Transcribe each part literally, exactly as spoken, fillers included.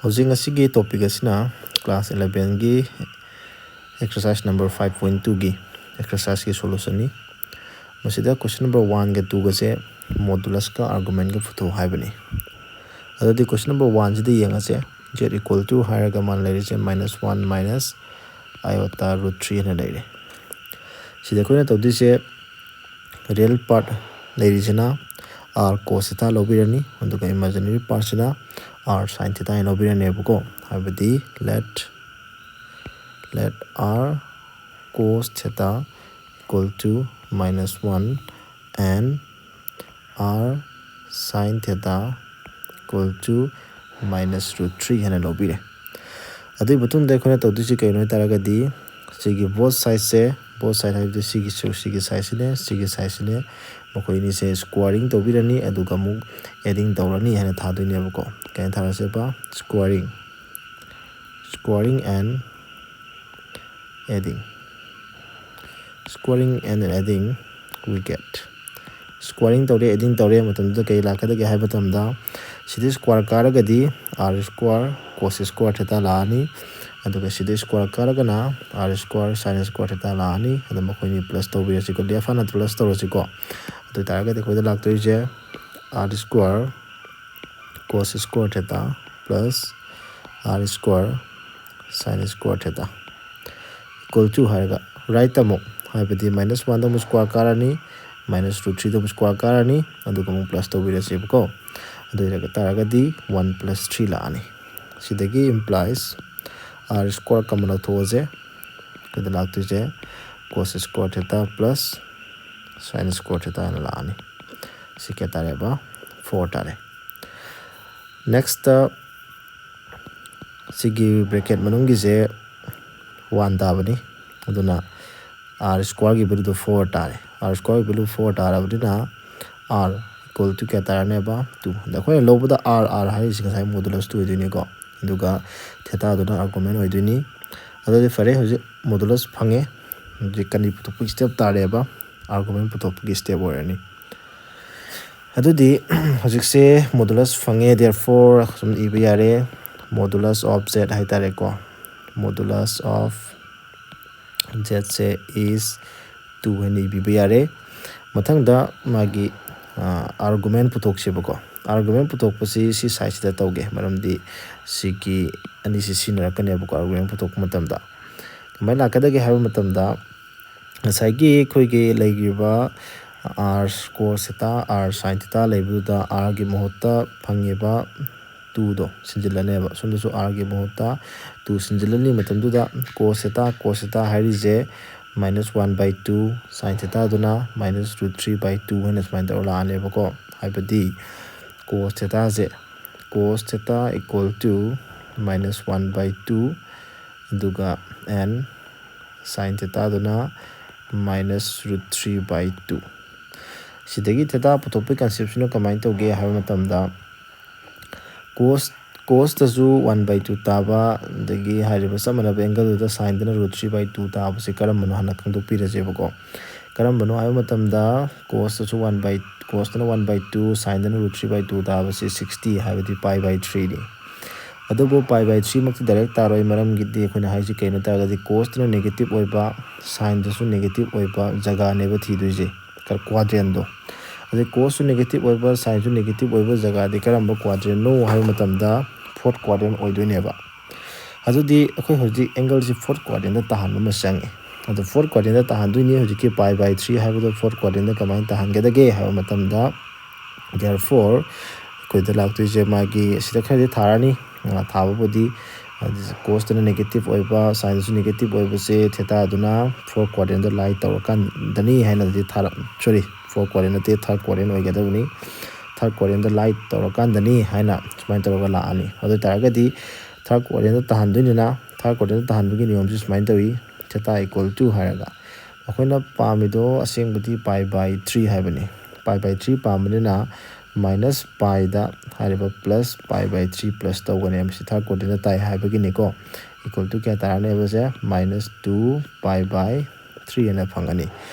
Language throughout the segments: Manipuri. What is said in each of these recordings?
ꯍꯧꯖꯤꯛ ꯉꯁꯤꯒꯤ topic ꯑꯁꯤꯅ class elevenꯒꯤ exercise number five point twoꯒꯤ exerciseꯀꯤ solutionꯅꯤ꯫ ꯃꯁꯤꯗ question number oneꯒ twoꯒꯁꯦ moduluska argumentꯒ ꯄꯨꯊꯣꯛ ꯍꯥꯏꯕꯅꯤ꯫ ꯑꯗꯨꯗꯤ question number oneꯁꯤꯗ ꯌꯦꯡꯉꯁꯦ꯫ Z equal to ꯍꯥꯏꯔꯒ ꯃꯥꯅ ꯂꯩꯔꯤꯁꯦ minus one minus iota root three ꯍꯥꯏꯅ ꯂꯩꯔꯦ꯫ ꯁꯤꯗ ꯑꯩꯈꯣꯏꯅ ꯇꯧꯗꯣꯏꯁꯦ, real part ꯂꯩꯔꯤꯁꯤꯅ r cos theta ꯂꯧꯕꯤꯔꯅꯤ, ꯑꯗꯨꯒ imaginary partꯁꯤꯅ r sin theta ꯍꯥꯏꯅ ꯂꯧꯕꯤꯔꯅꯦꯕꯀꯣ꯫ ꯍꯥꯏꯕꯗꯤ let let r cos theta equal to minus one and r sin theta equal to minus root three ꯍꯥꯏꯅ ꯂꯧꯕꯤꯔꯦ꯫ ꯑꯗꯨꯒꯤ ꯃꯇꯨꯡꯗ ꯑꯩꯈꯣꯏꯅ ꯇꯧꯗꯣꯏꯁꯤ ꯀꯩꯅꯣ ꯍꯥꯏ ꯇꯥꯔꯒꯗꯤ, ꯁꯤꯒꯤ both sideꯁꯦ, both side ꯍꯥꯏꯕꯗꯤ ꯁꯤꯒꯤ ꯁꯔꯨꯛ, ꯁꯤꯒꯤ sideꯁꯤꯅꯦ, ꯁꯤꯒꯤ sideꯁꯤꯅꯦ, ꯃꯈꯣꯏ ꯑꯅꯤꯁꯦ squaring ꯇꯧꯕꯤꯔꯅꯤ, ꯑꯗꯨꯒ ꯑꯃꯨꯛ adding ꯇꯧꯔꯅꯤ ꯍꯥꯏꯅ ꯊꯥꯗꯣꯏꯅꯦꯕꯀꯣ꯫ ꯀꯩꯅꯣ ꯊꯥꯔꯁꯦꯕ? Squaring, squaring and adding, squaring and adding we get, squaring ꯇꯧꯔꯦ, adding ꯇꯧꯔꯦ ꯃꯇꯝꯗꯨꯗ ꯀꯩ ꯂꯥꯛꯀꯗꯒꯦ ꯍꯥꯏꯕ ꯃꯇꯝꯗ, ꯁꯤꯗ square ꯀꯥꯔꯒꯗꯤ r square cos square theta ꯂꯥꯛꯑꯅꯤ, ꯑꯗꯨꯒ ꯁꯤꯗ square ꯀꯥꯔꯒꯅ r square sin square theta ꯂꯥꯛꯑꯅꯤ꯫ ꯑꯗꯨ ꯃꯈꯣꯏꯅꯤ plus ꯇꯧꯕꯤꯔꯁꯤꯀꯣ, left ꯍꯥꯟꯅ plus ꯇꯧꯔꯁꯤꯀꯣ꯫ ꯑꯗꯨ ꯑꯣꯏ ꯇꯥꯔꯒꯗꯤ ꯑꯩꯈꯣꯏꯗ ꯂꯥꯛꯇꯣꯏꯁꯦ r square cos square theta plus r square sin square theta equal to ꯍꯥꯏꯔꯒ right ꯑꯃꯨꯛ, ꯍꯥꯏꯕꯗꯤ minus oneꯗ ꯑꯃꯨꯛ square ꯀꯥꯔꯅꯤ, minus root threeꯗ ꯑꯃꯨꯛ square ꯀꯥꯔꯅꯤ, ꯑꯗꯨꯒ ꯑꯃꯨꯛ plus ꯇꯧꯕꯤꯔꯁꯦꯕꯀꯣ꯫ ꯑꯗꯨ ꯑꯣꯏꯔꯒ ꯇꯥꯔꯒꯗꯤ one plus three ꯂꯥꯛꯑꯅꯤ꯫ ꯁꯤꯗꯒꯤ implies r square common ꯂꯧꯊꯣꯛꯑꯁꯦ, ꯑꯩꯈꯣꯏꯗ ꯂꯥꯛꯇꯣꯏꯁꯦ cos square theta plus sin square theta ꯍꯥꯏꯅ ꯂꯥꯛꯑꯅꯤ꯫ ꯁꯤ ꯀꯌꯥ ꯇꯥꯔꯦꯕ? Four ꯇꯥꯔꯦ꯫ Nextꯇ ꯁꯤꯒꯤ bracket ꯃꯅꯨꯡꯒꯤꯁꯦ one ꯇꯥꯕꯅꯤ, ꯑꯗꯨꯅ r squareꯒꯤ valueꯗꯣ four ꯇꯥꯔꯦ꯫ R squareꯒꯤ value four ꯇꯥꯔꯕꯅꯤꯅ r equal to ꯀꯌꯥ ꯇꯥꯔꯅꯦꯕ? Two꯫ ꯑꯗ ꯑꯩꯈꯣꯏꯅ ꯂꯧꯕꯗ r, r ꯍꯥꯏꯔꯤꯁꯤ ꯉꯁꯥꯏ modulus two ꯑꯣꯏꯗꯣꯏꯅꯤꯀꯣ, ꯑꯗꯨꯒ thetaꯗꯨꯅ argument ꯑꯣꯏꯗꯣꯏꯅꯤ꯫ ꯑꯗꯨꯗꯤ ꯐꯔꯦ, ꯍꯧꯖꯤꯛ modulus ꯐꯪꯉꯦ, ꯍꯧꯖꯤꯛ ꯀꯔꯤ ꯄꯨꯊꯣꯛꯄꯒꯤ step ꯇꯥꯔꯦꯕ? Argument ꯄꯨꯊꯣꯛꯄꯒꯤ step ꯑꯣꯏꯔꯅꯤ꯫ ꯑꯗꯨꯗꯤ ꯍꯧꯖꯤꯛꯁꯦ modulus ꯐꯪꯉꯦ, therefore ꯁꯨꯝ ꯏꯕ ꯌꯥꯔꯦ, modulus of z ꯍꯥꯏꯇꯥꯔꯦꯀꯣ, modulus of z say is two ꯍꯥꯏꯅ ꯏꯕꯤꯕ ꯌꯥꯔꯦ꯫ ꯃꯊꯪꯗ ꯃꯥꯒꯤ ꯑꯥꯔꯒꯨꯃꯦꯟ ꯄꯨꯊꯣꯛꯁꯦꯕꯀꯣ꯫ ꯑꯥꯔꯒꯨꯃꯦꯟ ꯄꯨꯊꯣꯛꯄꯁꯤ ꯁꯤ ꯁꯥꯏꯖꯁꯤꯗ ꯇꯧꯒꯦ, ꯃꯔꯝꯗꯤ ꯁꯤꯒꯤ ꯑꯅꯤꯁꯤ ꯁꯤꯖꯤꯟꯅꯔꯛꯀꯅꯦꯕꯀꯣ ꯑꯥꯔꯒꯨꯃꯦꯟ ꯄꯨꯊꯣꯛꯄ ꯃꯇꯝꯗ꯫ ꯀꯃꯥꯏꯅ ꯂꯥꯛꯀꯗꯒꯦ ꯍꯥꯏꯕ ꯃꯇꯝꯗ, ꯉꯁꯥꯏꯒꯤ ꯑꯩꯈꯣꯏꯒꯤ ꯂꯩꯈ꯭ꯔꯤꯕ r cos theta, r sin theta ꯂꯩꯕꯗꯨꯗ r ꯒꯤ ꯃꯍꯨꯠꯇ ꯐꯪꯉꯤꯕ two ꯗꯣ ꯁꯤꯟꯖꯤꯜꯂꯅꯦꯕ꯫ ꯁꯣꯝꯗꯁꯨ r ꯒꯤ ꯃꯍꯨꯠꯇ two ꯁꯤꯟꯖꯤꯜꯂꯅꯤ꯫ ꯃꯇꯝꯗꯨꯗ cos theta, cos theta ꯍꯥꯏꯔꯤꯁꯦ minus one by two, sin theta ꯗꯨꯅ minus root three by two ꯍꯥꯏꯅ ꯁꯨꯃꯥꯏꯅ ꯇꯧꯔ ꯂꯥꯛꯑꯅꯦꯕꯀꯣ꯫ ꯍꯥꯏꯕꯗꯤ cos theta say, cos theta equal to minus one by two, ꯑꯗꯨꯒ and sin theta ꯗꯨꯅ minus root three by two꯫ ꯁꯤꯗꯒꯤ theta ꯄꯨꯊꯣꯛꯄꯒꯤ concept ꯁꯤꯅ ꯀꯃꯥꯏꯅ ꯇꯧꯒꯦ ꯍꯥꯏꯕ ꯃꯇꯝꯗ, cos, cos ꯇꯁꯨ one by two ꯇꯥꯕ, ꯑꯗꯒꯤ ꯍꯥꯏꯔꯤꯕ ꯆꯞ ꯃꯥꯟꯅꯕ angle ꯗꯨꯗ sin ꯗꯅ root three by two ꯇꯥꯕꯁꯦ ꯀꯔꯝꯕꯅꯣ ꯍꯥꯟꯅ ꯈꯪꯗꯣꯛꯄꯤꯔꯁꯦꯕꯀꯣ꯫ ꯀꯔꯝꯕꯅꯣ ꯍꯥꯏꯕ ꯃꯇꯝꯗ, cos ꯇꯁꯨ one by, cos ꯇꯅ one by two, sin ꯗꯅ root three by two ꯇꯥꯕꯁꯤ sixty, ꯍꯥꯏꯕꯗꯤ pi by three ꯅꯤ꯫ ꯑꯗꯨꯕꯨ pi by three ꯃꯛꯇꯤ direct ꯇꯥꯔꯣꯏ, ꯃꯔꯝꯒꯤꯗꯤ ꯑꯩꯈꯣꯏꯅ ꯍꯥꯏꯁꯤ ꯀꯩꯅꯣ ꯇꯥꯔꯒꯗꯤ, cos ꯇꯅ negative ꯑꯣꯏꯕ, sin ꯗꯁꯨ negative ꯑꯣꯏꯕ ꯖꯒꯥꯅꯦꯕ ꯊꯤꯗꯣꯏꯁꯦ, quadrant ꯗꯣ꯫ ꯑꯗꯩ cos ꯁꯨ negative ꯑꯣꯏꯕ, sin ꯁꯨ negative ꯑꯣꯏꯕ ꯖꯒꯥꯗꯤ ꯀꯔꯝꯕ quadrant ꯅꯣ ꯍꯥꯏꯕ ꯃꯇꯝꯗ, fourth quadrant ꯑꯣꯏꯗꯣꯏꯅꯦꯕ꯫ ꯑꯗꯨꯗꯤ ꯑꯩꯈꯣꯏ ꯍꯧꯖꯤꯛ angle ꯁꯤ fourth quadrant ꯇ ꯇꯥꯍꯟꯕ ꯑꯃ ꯆꯪꯉꯤ꯫ ꯑꯗꯣ fourth quadrant ꯇ ꯇꯥꯍꯟꯗꯣꯏꯅꯤ꯫ ꯍꯧꯖꯤꯛꯀꯤ pi by three ꯍꯥꯏꯕꯗꯣ fourth quadrant ꯇ ꯀꯃꯥꯏꯅ ꯇꯥꯍꯟꯒꯗꯒꯦ ꯍꯥꯏꯕ ꯃꯇꯝꯗ, therefore ꯑꯩꯈꯣꯏꯗ ꯂꯥꯛꯇꯣꯏꯁꯦ, ꯃꯥꯒꯤ ꯁꯤꯗ ꯈꯔꯗꯤ ꯊꯥꯔꯅꯤ꯫ ꯑ, ꯊꯥꯕꯕꯨꯗꯤ, ꯑ, cos ꯇꯅ negative ꯑꯣꯏꯕ, sin ꯗꯁꯨ negative ꯑꯣꯏꯕꯁꯦ theta ꯗꯨꯅ fourth quadrant ꯇ lie ꯇꯧꯔꯀꯥꯟꯗꯅꯤ ꯍꯥꯏꯅꯗꯤ ꯊꯥꯔ-, sorry, fourth quadrant ꯅꯠꯇꯦ, third quadrant ꯑꯣꯏꯒꯗꯕꯅꯤ꯫ Third quadrant ꯇ lie ꯇꯧꯔꯀꯥꯟꯗꯅꯤ ꯍꯥꯏꯅ ꯁꯨꯃꯥꯏꯅ ꯇꯧꯔꯒ ꯂꯥꯛꯑꯅꯤ꯫ ꯑꯗꯨ ꯑꯣꯏ ꯇꯥꯔꯒꯗꯤ third quadrant ꯇ ꯇꯥꯍꯟꯗꯣꯏꯅꯤꯅ, third quadrant ꯇ ꯇꯥꯍꯟꯕꯒꯤ ꯅꯤꯌꯣꯝꯁꯤ ꯁꯨꯃꯥꯏꯅ ꯇꯧꯏ, theta equal to ꯍꯥꯏꯔꯒ꯫ ꯑꯩꯈꯣꯏꯅ ꯄꯥꯝꯃꯤꯗꯣ ꯑꯁꯦꯡꯕꯗꯤ pi by three ꯍꯥꯏꯕꯅꯤ꯫ Pi by three ꯄꯥꯝꯕꯅꯤꯅ minus pi ꯗ ꯍꯥꯏꯔꯤꯕ plus pi by three plus ꯇꯧꯒꯅꯦꯕ꯫ ꯁꯤ third quadrant ꯇ ꯇꯥꯏ ꯍꯥꯏꯕꯒꯤꯅꯤꯀꯣ꯫ Equal to ꯀꯌꯥ ꯇꯥꯔꯅꯦꯕꯁꯦ? Minus two pi by three ꯍꯥꯏꯅ ꯐꯪꯒꯅꯤ꯫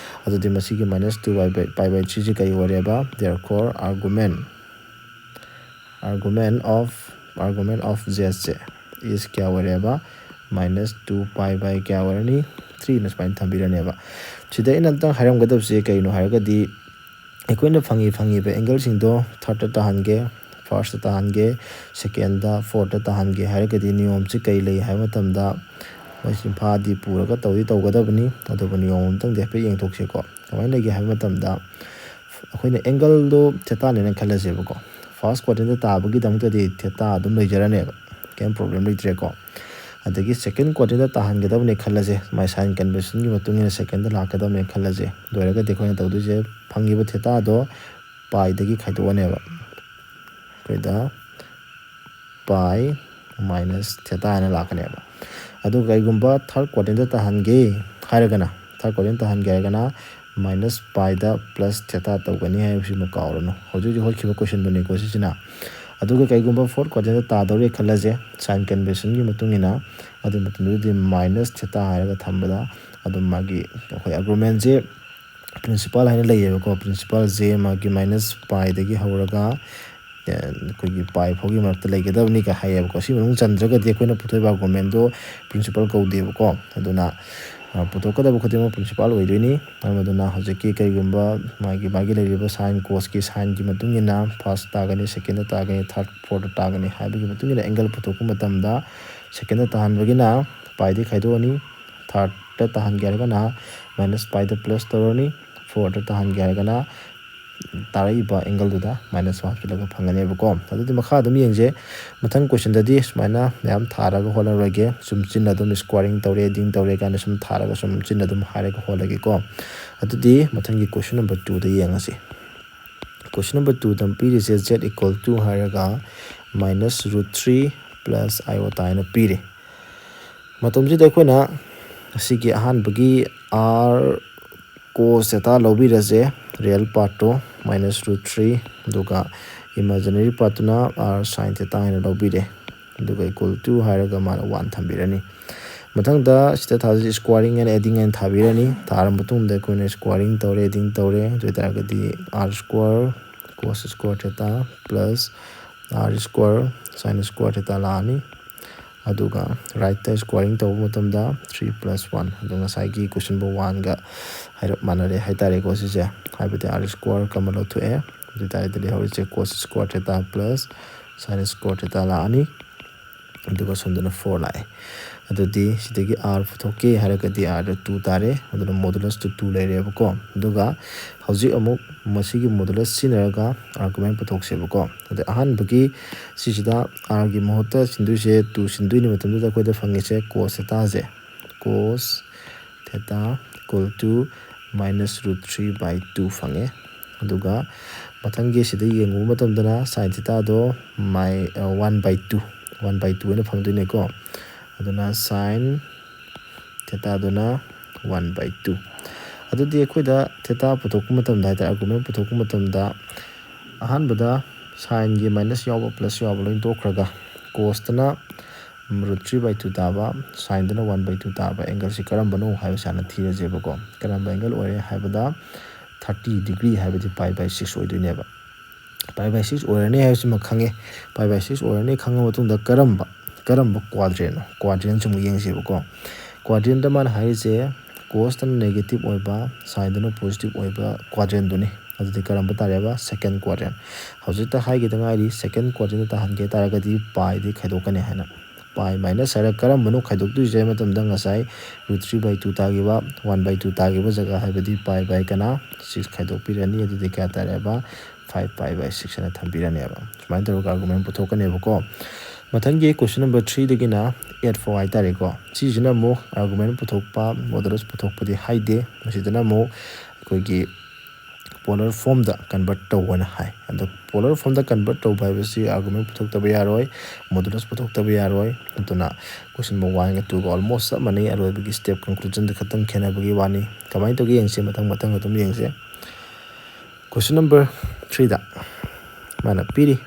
ꯑꯗꯨꯗꯤ ꯃꯁꯤꯒꯤ minus two pi by, pi by three ꯁꯤ ꯀꯔꯤ ꯑꯣꯏꯔꯦꯕ? Therefore argument, argument of argument of z say is ꯀꯌꯥ ꯑꯣꯏꯔꯦꯕ? Minus two pi by ꯀꯌꯥ ꯑꯣꯏꯔꯅꯤ? Three ꯅ ꯁꯨꯃꯥꯏꯅ ꯊꯝꯕꯤꯔꯅꯦꯕ꯫ ꯁꯤꯗ ꯑꯩꯅ ꯑꯝꯇꯪ ꯍꯥꯏꯔꯝꯒꯗꯕꯁꯦ ꯀꯩꯅꯣ ꯍꯥꯏꯔꯒꯗꯤ, ꯑꯩꯈꯣꯏꯅ ꯐꯪꯉꯤ ꯐꯪꯉꯤꯕ angle ꯁꯤꯡꯗꯣ third ꯇ ꯇꯥꯍꯟꯒꯦ, first ꯇ ꯇꯥꯍꯟꯒꯦ, second ꯗ, fourth ꯇ ꯇꯥꯍꯟꯒꯦ ꯍꯥꯏꯔꯒꯗꯤ ꯅꯤꯌꯣꯝꯁꯤ ꯀꯩ ꯂꯩ ꯍꯥꯏꯕ ꯃꯇꯝꯗ, ꯃꯣꯏ ꯆꯤꯟꯐꯥꯗꯤ ꯄꯨꯔꯒ ꯇꯧꯗꯤ ꯇꯧꯒꯗꯕꯅꯤ꯫ ꯑꯗꯨꯕꯨ ꯅꯤꯌꯣꯝ ꯑꯝꯇꯪꯗꯤ ꯍꯥꯏꯐꯦꯠ ꯌꯦꯡꯊꯣꯛꯁꯤꯀꯣ꯫ ꯀꯃꯥꯏꯅ ꯂꯩꯒꯦ ꯍꯥꯏꯕ ꯃꯇꯝꯗ, ꯑꯩꯈꯣꯏꯅ angle ꯗꯣ theta ꯅꯦꯅ ꯈꯜꯂꯁꯦꯕꯀꯣ꯫ First quadrant ꯇ ꯇꯥꯕꯒꯤꯗꯃꯛꯇꯗꯤ theta ꯑꯗꯨꯝ ꯂꯩꯖꯔꯅꯦꯕ, ꯀꯩꯝ problem ꯂꯩꯇ꯭ꯔꯦꯀꯣ꯫ ꯑꯗꯒꯤ second quadrant ꯇ ꯇꯥꯍꯟꯒꯗꯕꯅꯦ ꯈꯜꯂꯁꯦ, ꯃꯥꯏ sign convention ꯒꯤ ꯃꯇꯨꯡ ꯏꯟꯅ second ꯗ ꯂꯥꯛꯀꯗꯕꯅꯦ ꯈꯜꯂꯁꯦ꯫ ꯑꯗꯨ ꯑꯣꯏꯔꯒꯗꯤ ꯑꯩꯈꯣꯏꯅ ꯇꯧꯗꯣꯏꯁꯦ, ꯐꯪꯉꯤꯕ theta ꯗꯣ pi ꯗꯒꯤ ꯈꯥꯏꯗꯣꯛꯑꯅꯦꯕ꯫ ꯑꯩꯈꯣꯏꯗ pi minus theta ꯍꯥꯏꯅ ꯂꯥꯛꯀꯅꯦꯕ꯫ ꯑꯗꯨꯒ ꯀꯩꯒꯨꯝꯕ third quadrant ꯇ ꯇꯥꯍꯟꯒꯦ ꯍꯥꯏꯔꯒꯅ, third quadrant ꯇ ꯇꯥꯍꯟꯒꯦ ꯍꯥꯏꯔꯒꯅ minus pi ꯗ plus theta ꯇꯧꯒꯅꯤ ꯍꯥꯏꯕꯁꯤꯃ ꯀꯥꯎꯔꯅꯨ꯫ ꯍꯧꯖꯤꯛ ꯍꯧꯖꯤꯛ ꯍꯣꯠꯈꯤꯕ question ꯗꯨꯅꯤꯀꯣ ꯁꯤꯁꯤꯅ꯫ ꯑꯗꯨꯒ ꯀꯩꯒꯨꯝꯕ fourth quadrant ꯇ ꯇꯥꯗꯧꯔꯦ ꯈꯜꯂꯁꯦ, sign convention ꯒꯤ ꯃꯇꯨꯡ ꯏꯟꯅ, ꯑꯗꯨꯒꯤ ꯃꯇꯝꯗꯨꯗꯗꯤ minus theta ꯍꯥꯏꯔꯒ ꯊꯝꯕꯗ ꯑꯗꯨꯝ ꯃꯥꯒꯤ, ꯑꯩꯈꯣꯏ argument ꯁꯦ principal ꯍꯥꯏꯅ ꯂꯩꯌꯦꯕꯀꯣ, principal ꯁꯦ ꯃꯥꯒꯤ minus pi ꯗꯒꯤ ꯍꯧꯔꯒ, ꯑꯦ, ꯑꯩꯈꯣꯏꯒꯤ pi ꯐꯥꯎꯒꯤ ꯃꯔꯛꯇ ꯂꯩꯒꯗꯕꯅꯤꯒ ꯍꯥꯏꯌꯦꯕꯀꯣ꯫ ꯁꯤ ꯃꯅꯨꯡ ꯆꯟꯗ꯭ꯔꯒꯗꯤ ꯑꯩꯈꯣꯏꯅ ꯄꯨꯊꯣꯛꯏꯕ argument ꯗꯣ principal ꯀꯧꯗꯦꯕꯀꯣ꯫ ꯑꯗꯨꯅ, ꯑ, ꯄꯨꯊꯣꯛꯀꯗꯕ ꯈꯨꯗꯤꯡꯃꯛ principal ꯑꯣꯏꯗꯣꯏꯅꯤ꯫ ꯃꯔꯝ ꯑꯗꯨꯅ ꯍꯧꯖꯤꯛꯀꯤ ꯀꯩꯒꯨꯝꯕ ꯃꯥꯒꯤ, ꯃꯥꯒꯤ ꯂꯩꯔꯤꯕ sign, cos ꯀꯤ sign ꯒꯤ ꯃꯇꯨꯡ ꯏꯟꯅ first ꯇꯥꯒꯅꯤ, second ꯇꯥꯒꯅꯤ, third, fourth ꯇꯥꯒꯅꯤ ꯍꯥꯏꯕꯒꯤ ꯃꯇꯨꯡ ꯏꯟꯅ angle ꯄꯨꯊꯣꯛꯄ ꯃꯇꯝꯗ second ꯇꯥꯍꯟꯕꯒꯤꯅ pi ꯗꯒꯤ ꯈꯥꯏꯗꯣꯛꯑꯅꯤ, third ꯇ ꯇꯥꯍꯟꯒꯦ ꯍꯥꯏꯔꯒꯅ minus pi ꯗ plus ꯇꯧꯔꯅꯤ, fourth ꯇ ꯇꯥꯍꯟꯒꯦ ꯍꯥꯏꯔꯒꯅ ꯇꯥꯔꯛꯏꯕ angle ꯗꯨꯗ minus one ꯍꯥꯞꯆꯤꯜꯂꯒ ꯐꯪꯒꯅꯦꯕꯀꯣ꯫ ꯑꯗꯨꯗꯤ ꯃꯈꯥ ꯑꯗꯨꯝ ꯌꯦꯡꯁꯦ꯫ ꯃꯊꯪ question ꯗꯗꯤ ꯁꯨꯃꯥꯏꯅ ꯃꯌꯥꯝ ꯊꯥꯔꯒ ꯍꯣꯠꯂꯔꯣꯏꯒꯦ꯫ ꯁꯨꯝ ꯆꯤꯟꯅ ꯑꯗꯨꯝ squaring ꯇꯧꯔꯦ, adding ꯇꯧꯔꯦ ꯀꯥꯏꯅ ꯁꯨꯝ ꯊꯥꯔꯒ ꯁꯨꯝ ꯆꯤꯟꯅ ꯑꯗꯨꯝ ꯍꯥꯏꯔꯒ ꯍꯣꯠꯂꯒꯦꯀꯣ꯫ ꯑꯗꯨꯗꯤ ꯃꯊꯪꯒꯤ question number two ꯗ ꯌꯦꯡꯉꯁꯤ꯫ Question number two the ꯄꯤꯔꯤꯁꯦ z equal to ꯍꯥꯏꯔꯒ minus root three plus iota ꯍꯥꯏꯅ ꯄꯤꯔꯤ꯫ ꯃꯇꯝꯁꯤꯗ ꯑꯩꯈꯣꯏꯅ ꯑꯁꯤꯒꯤ ꯑꯍꯥꯟꯕꯒꯤ r cos theta ꯂꯧꯕꯤꯔꯁꯦ, real part ꯇꯣ, minus root three, ꯑꯗꯨꯒ imaginary part ꯇꯨꯅ r sin theta ꯍꯥꯏꯅ ꯂꯧꯕꯤꯔꯦ꯫ ꯑꯗꯨꯒ equal to ꯍꯥꯏꯔꯒ ꯃꯥꯅ one ꯊꯝꯕꯤꯔꯅꯤ꯫ ꯃꯊꯪꯗ ꯁꯤꯗ ꯊꯥꯗꯣꯏꯁꯦ squaring and adding ꯍꯥꯏꯅ ꯊꯥꯕꯤꯔꯅꯤ꯫ ꯊꯥꯔ ꯃꯇꯨꯡꯗ ꯑꯩꯈꯣꯏꯅ squaring ꯇꯧꯔꯦ, adding ꯇꯧꯔꯦ꯫ ꯑꯗꯨ ꯑꯣꯏꯇꯥꯔꯒꯗꯤ r square cos square theta plus R square sine square theta ꯂꯥꯛꯑꯅꯤ꯫ ꯑꯗꯨꯒ right ꯇ squaring ꯇꯧꯕ ꯃꯇꯝꯗ three plus one, ꯑꯗꯣ ꯉꯁꯥꯏꯒꯤ question number one ꯒ ꯍꯥꯏꯔꯞ ꯃꯥꯟꯅꯔꯦ ꯍꯥꯏꯇꯥꯔꯦꯀꯣ꯫ ꯁꯤꯁꯦ ꯍꯥꯏꯕꯗꯤ R square common ꯂꯧꯊꯣꯛꯑꯦ꯫ ꯑꯗꯨ ꯑꯣꯏꯇꯥꯔꯗꯤ ꯂꯩꯍꯧꯔꯤꯁꯦ cos square theta plus sine square theta ꯂꯥꯛꯑꯅꯤ꯫ ꯑꯗꯨꯒ ꯁꯣꯝꯗꯅ four ꯂꯥꯛꯑꯦ꯫ ꯑꯗꯨꯗꯤ ꯁꯤꯗꯒꯤ R ꯄꯨꯊꯣꯛꯀꯦ ꯍꯥꯏꯔꯒꯗꯤ R ꯗ two ꯇꯥꯔꯦ꯫ ꯑꯗꯨꯅ modulus ꯇꯨ two ꯂꯩꯔꯦꯕꯀꯣ꯫ ꯑꯗꯨꯒ ꯍꯧꯖꯤꯛ ꯑꯃꯨꯛ ꯃꯁꯤꯒꯤ modulus ꯁꯤꯖꯤꯟꯅꯔꯒ argument ꯄꯨꯊꯣꯛꯁꯦꯕꯀꯣ꯫ ꯑꯗ ꯑꯍꯥꯟꯕꯒꯤ ꯁꯤꯁꯤꯗ R ꯒꯤ ꯃꯍꯨꯠꯇ ꯁꯤꯟꯗꯣꯏꯁꯦ two ꯁꯤꯟꯗꯣꯏꯅꯤ꯫ ꯃꯇꯝꯗꯨꯗ ꯑꯩꯈꯣꯏꯗ ꯐꯪꯉꯤꯁꯦ cos theta say, cos theta equal to minus root three by two ꯐꯪꯉꯦ꯫ ꯑꯗꯨꯒ ꯃꯊꯪꯒꯤ ꯁꯤꯗ ꯌꯦꯡꯉꯨꯕ ꯃꯇꯝꯗꯅ sine theta ꯗꯣ ꯃꯥꯏ one by two, one by two ꯑꯣꯏꯅ ꯐꯪꯗꯣꯏꯅꯦꯀꯣ꯫ ꯑꯗꯨꯅ sine theta ꯗꯨꯅ one by two꯫ ꯑꯗꯨꯗꯤ ꯑꯩꯈꯣꯏꯗ theta ꯄꯨꯊꯣꯛꯄ ꯃꯇꯝꯗ ꯍꯥꯏꯇꯥꯔꯦ, argument ꯄꯨꯊꯣꯛꯄ ꯃꯇꯝꯗ ꯑꯍꯥꯟꯕꯗ sine ꯒꯤ minus ꯌꯥꯎꯕ plus ꯌꯥꯎꯕ ꯂꯣꯏ ꯇꯣꯛꯈ꯭ꯔꯒ cos ꯇꯅ root three by two ꯇꯥꯕ, sine ꯗꯅ one by two ꯇꯥꯕ angle ꯁꯤ ꯀꯔꯝꯕꯅꯣ ꯍꯥꯏꯕꯁꯤ ꯍꯥꯟꯅ ꯊꯤꯔꯁꯦꯕꯀꯣ꯫ ꯀꯔꯝꯕ angle ꯑꯣꯏꯔꯦ ꯍꯥꯏꯕꯗ thirty degree ꯍꯥꯏꯕꯗꯤ pi by six ꯑꯣꯏꯗꯣꯏꯅꯦꯕ꯫ Pi by six ꯑꯣꯏꯔꯅꯤ ꯍꯥꯏꯕꯁꯤꯃ ꯈꯪꯉꯦ꯫ Pi by six ꯑꯣꯏꯔꯅꯤ ꯈꯪꯉ ꯃꯇꯨꯡꯗ ꯀꯔꯝꯕ, ꯀꯔꯝꯕ quadrant ꯅꯣ? Quadrant ꯁꯤ ꯑꯃꯨꯛ ꯌꯦꯡꯁꯦꯕꯀꯣ꯫ Quadrant ꯇ ꯃꯥꯅ ꯍꯥꯏꯔꯤꯁꯦ cos ꯇꯅ negative ꯑꯣꯏꯕ, sine ꯗꯅ positive ꯑꯣꯏꯕ quadrant ꯗꯨꯅꯤ꯫ ꯑꯗꯨꯗꯤ ꯀꯔꯝꯕ ꯇꯥꯔꯦꯕ? Second quadrant꯫ ꯍꯧꯖꯤꯛꯇ ꯍꯥꯏꯈꯤꯗ ꯉꯥꯏꯔꯤ, second quadrant ꯇ ꯇꯥꯍꯟꯒꯦ ꯇꯥꯔꯒꯗꯤ pi ꯗꯤ ꯈꯥꯏꯗꯣꯛꯀꯅꯤ ꯍꯥꯏꯅ꯫ Pi minus ꯍꯥꯏꯔꯒ ꯀꯔꯝꯕꯅꯣ ꯈꯥꯏꯗꯣꯛꯇꯣꯏꯁꯦ ꯍꯥꯏꯕ ꯃꯇꯝꯗ ꯉꯁꯥꯏ root three by two ꯇꯥꯈꯤꯕ, one by two ꯇꯥꯈꯤꯕ ꯖꯒꯥ ꯍꯥꯏꯕꯗꯤ pi by ꯀꯅꯥ six ꯈꯥꯏꯗꯣꯛꯄꯤꯔꯅꯤ꯫ ꯑꯗꯨꯗꯤ ꯀꯌꯥ ꯇꯥꯔꯦꯕ? Five pi by six ꯍꯥꯏꯅ ꯊꯝꯕꯤꯔꯅꯦꯕ꯫ ꯁꯨꯃꯥꯏꯅ ꯇꯧꯔꯒ argument ꯄꯨꯊꯣꯛꯀꯅꯦꯕꯀꯣ꯫ ꯃꯊꯪꯒꯤ question number three ꯗꯒꯤꯅ eight ꯐꯥꯎ ꯍꯥꯏꯇꯥꯔꯦꯀꯣ꯫ ꯁꯤꯁꯤꯅ ꯑꯃꯨꯛ argument ꯄꯨꯊꯣꯛꯄ, modulus ꯄꯨꯊꯣꯛꯄꯗꯤ ꯍꯥꯏꯗꯦ꯫ ꯃꯁꯤꯗꯅ ꯑꯃꯨꯛ ꯑꯩꯈꯣꯏꯒꯤ polar form ꯗ convert ꯇꯧꯕꯅ ꯍꯥꯏ꯫ ꯑꯗꯣ polar form ꯗ convert ꯇꯧꯕ ꯍꯥꯏꯕꯁꯤ argument ꯄꯨꯊꯣꯛꯇꯕ ꯌꯥꯔꯣꯏ, modulus ꯄꯨꯊꯣꯛꯇꯕ ꯌꯥꯔꯣꯏ꯫ ꯑꯗꯨꯅ question number one ꯒ two ꯒ almost ꯆꯞ ꯃꯥꯟꯅꯩ, ꯑꯔꯣꯏꯕꯒꯤ step conclusion ꯗ ꯈꯛꯇꯪ ꯈꯦꯠꯅꯕꯒꯤ ꯋꯥꯅꯤ꯫ ꯀꯃꯥꯏꯅ ꯇꯧꯒꯦ ꯌꯦꯡꯁꯦ, ꯃꯊꯪ ꯃꯊꯪ ꯑꯗꯨꯝ ꯌꯦꯡꯁꯦ꯫ Question number three ꯗ ꯃꯥꯅ ꯄꯤꯔꯤ,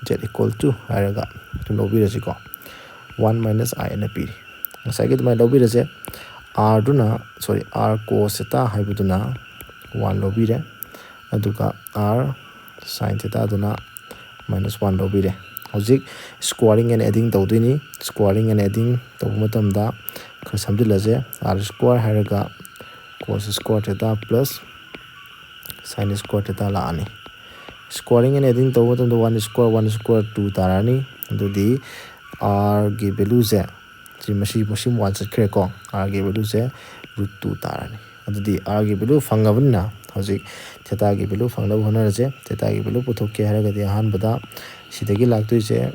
z equal to ꯍꯥꯏꯔꯒ ꯑꯗꯨꯝ ꯂꯧꯕꯤꯔꯁꯤꯀꯣ, one minus i ꯑꯅ ꯄꯤꯔꯤ꯫ ꯉꯁꯥꯏꯒꯤ ꯑꯗꯨꯃꯥꯏꯅ ꯂꯧꯕꯤꯔꯁꯦ꯫ R ꯗꯨꯅ, sorry, R cos theta ꯍꯥꯏꯕꯗꯨꯅ one ꯂꯧꯕꯤꯔꯦ, ꯑꯗꯨꯒ R sine theta ꯗꯨꯅ minus one ꯂꯧꯕꯤꯔꯦ꯫ ꯍꯧꯖꯤꯛ squaring and adding ꯇꯧꯗꯣꯏꯅꯤ꯫ Squaring and adding ꯇꯧꯕ ꯃꯇꯝꯗ ꯈꯔ ꯁꯝꯖꯤꯜꯂꯁꯦ꯫ R square ꯍꯥꯏꯔꯒ cos square theta plus sin square theta ꯂꯥꯛꯑꯅꯤ꯫ Squaring and adding ꯇꯧꯕ ꯃꯇꯝꯗ one square one square two ꯇꯥꯔꯛꯑꯅꯤ꯫ ꯑꯗꯨꯗꯤ R ꯒꯤ value ꯁꯦ, ꯁꯤ ꯃꯁꯤ ꯃꯁꯤ one ꯆꯠꯈ꯭ꯔꯦꯀꯣ꯫ R ꯒꯤ value ꯁꯦ root two ꯇꯥꯔꯅꯤ꯫ ꯑꯗꯨꯗꯤ R ꯒꯤ value ꯐꯪꯉꯕꯅꯤꯅ ꯍꯧꯖꯤꯛ theta ꯒꯤ value ꯐꯪꯅꯕ ꯍꯣꯠꯅꯔꯁꯦ꯫ Theta ꯒꯤ value ꯄꯨꯊꯣꯛꯀꯦ ꯍꯥꯏꯔꯒꯗꯤ ꯑꯍꯥꯟꯕꯗ ꯁꯤꯗꯒꯤ ꯂꯥꯛꯇꯣꯏꯁꯦ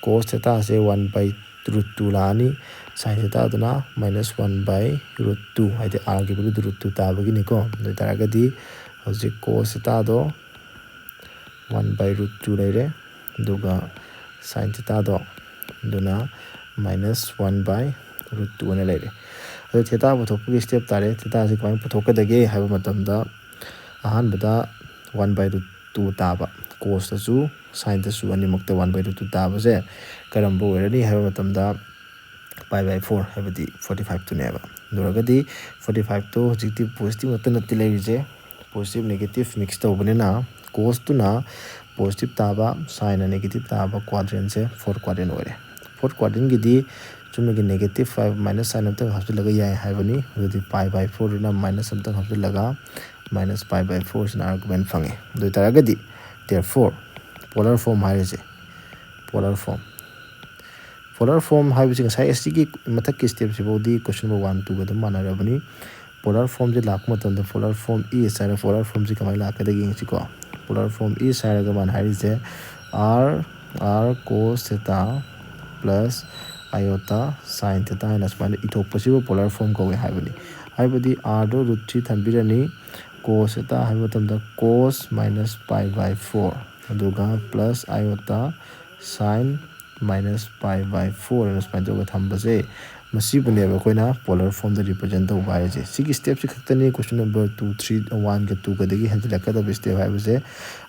cos theta say one by root two ꯂꯥꯛꯑꯅꯤ꯫ Sin theta ꯗꯨꯅ minus one by root two, ꯍꯥꯏꯗꯤ R ꯒꯤ value ꯗꯨ root two ꯇꯥꯕꯒꯤꯅꯤꯀꯣ꯫ ꯑꯗꯨ ꯑꯣꯏꯇꯥꯔꯒꯗꯤ ꯍꯧꯖꯤꯛ cos theta ꯗꯣ one by root two ꯂꯩꯔꯦ, ꯑꯗꯨꯒ sin theta ꯗꯣ ꯑꯗꯨꯅ minus one by root two ꯑꯅ ꯂꯩꯔꯦ꯫ ꯑꯗꯣ theta ꯄꯨꯊꯣꯛꯄꯒꯤ step ꯇꯥꯔꯦ꯫ Theta ꯁꯤ ꯀꯃꯥꯏꯅ ꯄꯨꯊꯣꯛꯀꯗꯒꯦ ꯍꯥꯏꯕ ꯃꯇꯝꯗ, ꯑꯍꯥꯟꯕꯗ one by root two ꯇꯥꯕ, cos ꯇꯁꯨ sin ꯇꯁꯨ ꯑꯅꯤꯃꯛꯇ one by root two ꯇꯥꯕꯁꯦ ꯀꯔꯝꯕ ꯑꯣꯏꯔꯅꯤ ꯍꯥꯏꯕ ꯃꯇꯝꯗ, pi by four, ꯍꯥꯏꯕꯗꯤ forty five ꯇꯨꯅꯦꯕ꯫ ꯑꯗꯨ ꯑꯣꯏꯔꯒꯗꯤ forty five ꯇꯣ ꯍꯧꯖꯤꯛꯇꯤ positive ꯉꯥꯛꯇ ꯅꯠꯇꯦ ꯂꯩꯔꯤꯁꯦ, positive negative mix ꯇꯧꯕꯅꯤꯅ cos ꯇꯨꯅ positive ꯇꯥꯕ, sin ꯅ negative ꯇꯥꯕ quadrant ꯁꯦ fourth quadrant ꯑꯣꯏꯔꯦ꯫ Fourth quadrant ꯒꯤꯗꯤ ꯆꯨꯝꯅꯒꯤ negative five minus sign ꯑꯝꯇꯪ ꯍꯥꯞꯆꯤꯜꯂꯒ ꯌꯥꯏ ꯍꯥꯏꯕꯅꯤ꯫ ꯑꯗꯨꯗꯤ pi by four ꯗꯨꯅ minus ꯑꯝꯇꯪ ꯍꯥꯞꯆꯤꯜꯂꯒ minus pi by four ꯁꯤꯅ argument ꯐꯪꯉꯦ꯫ ꯑꯗꯨ ꯑꯣꯏꯇꯥꯔꯒꯗꯤ therefore polar form ꯍꯥꯏꯔꯤꯁꯦ, polar form polar form ꯍꯥꯏꯕꯁꯤ ꯉꯁꯥꯏ ꯑꯁꯤꯒꯤ ꯃꯊꯛꯀꯤ step ꯁꯤꯐꯥꯎꯗꯤ question number one, two ꯒ ꯑꯗꯨꯝ ꯃꯥꯟꯅꯔꯕꯅꯤ꯫ Polar form ꯁꯦ ꯂꯥꯛꯄ ꯃꯇꯝꯗ polar form is ꯍꯥꯏꯔ polar form ꯁꯤ ꯀꯃꯥꯏꯅ ꯂꯥꯛꯀꯗꯒꯦ ꯌꯦꯡꯁꯤꯀꯣ꯫ Polar form is ꯍꯥꯏꯔꯒ ꯃꯥꯅ ꯍꯥꯏꯔꯤꯁꯦ R, R cos theta plus iota sin theta ꯍꯥꯏꯅ ꯁꯨꯃꯥꯏꯅ ꯏꯊꯣꯛꯄꯁꯤꯕꯨ polar form ꯀꯧꯋꯦ ꯍꯥꯏꯕꯅꯤ꯫ ꯍꯥꯏꯕꯗꯤ R ꯗꯣ root three ꯊꯝꯕꯤꯔꯅꯤ, cos theta ꯍꯥꯏꯕ ꯃꯇꯝꯗ cos minus pi by four, ꯑꯗꯨꯒ plus iota sin minus pi by four ꯍꯥꯏꯅ ꯁꯨꯃꯥꯏꯅ ꯇꯧꯔꯒ ꯊꯝꯕꯁꯦ, ꯃꯁꯤꯕꯨꯅꯦꯕ ꯑꯩꯈꯣꯏꯅ polar form ꯗ represent ꯇꯧꯕ ꯍꯥꯏꯔꯤꯁꯦ꯫ ꯁꯤꯒꯤ step ꯁꯤ ꯈꯛꯇꯅꯤ question number two, three, one ꯒ two ꯒꯗꯒꯤ ꯍꯦꯟꯖꯤꯜꯂꯛꯀꯗꯕ step ꯍꯥꯏꯕꯁꯦ꯫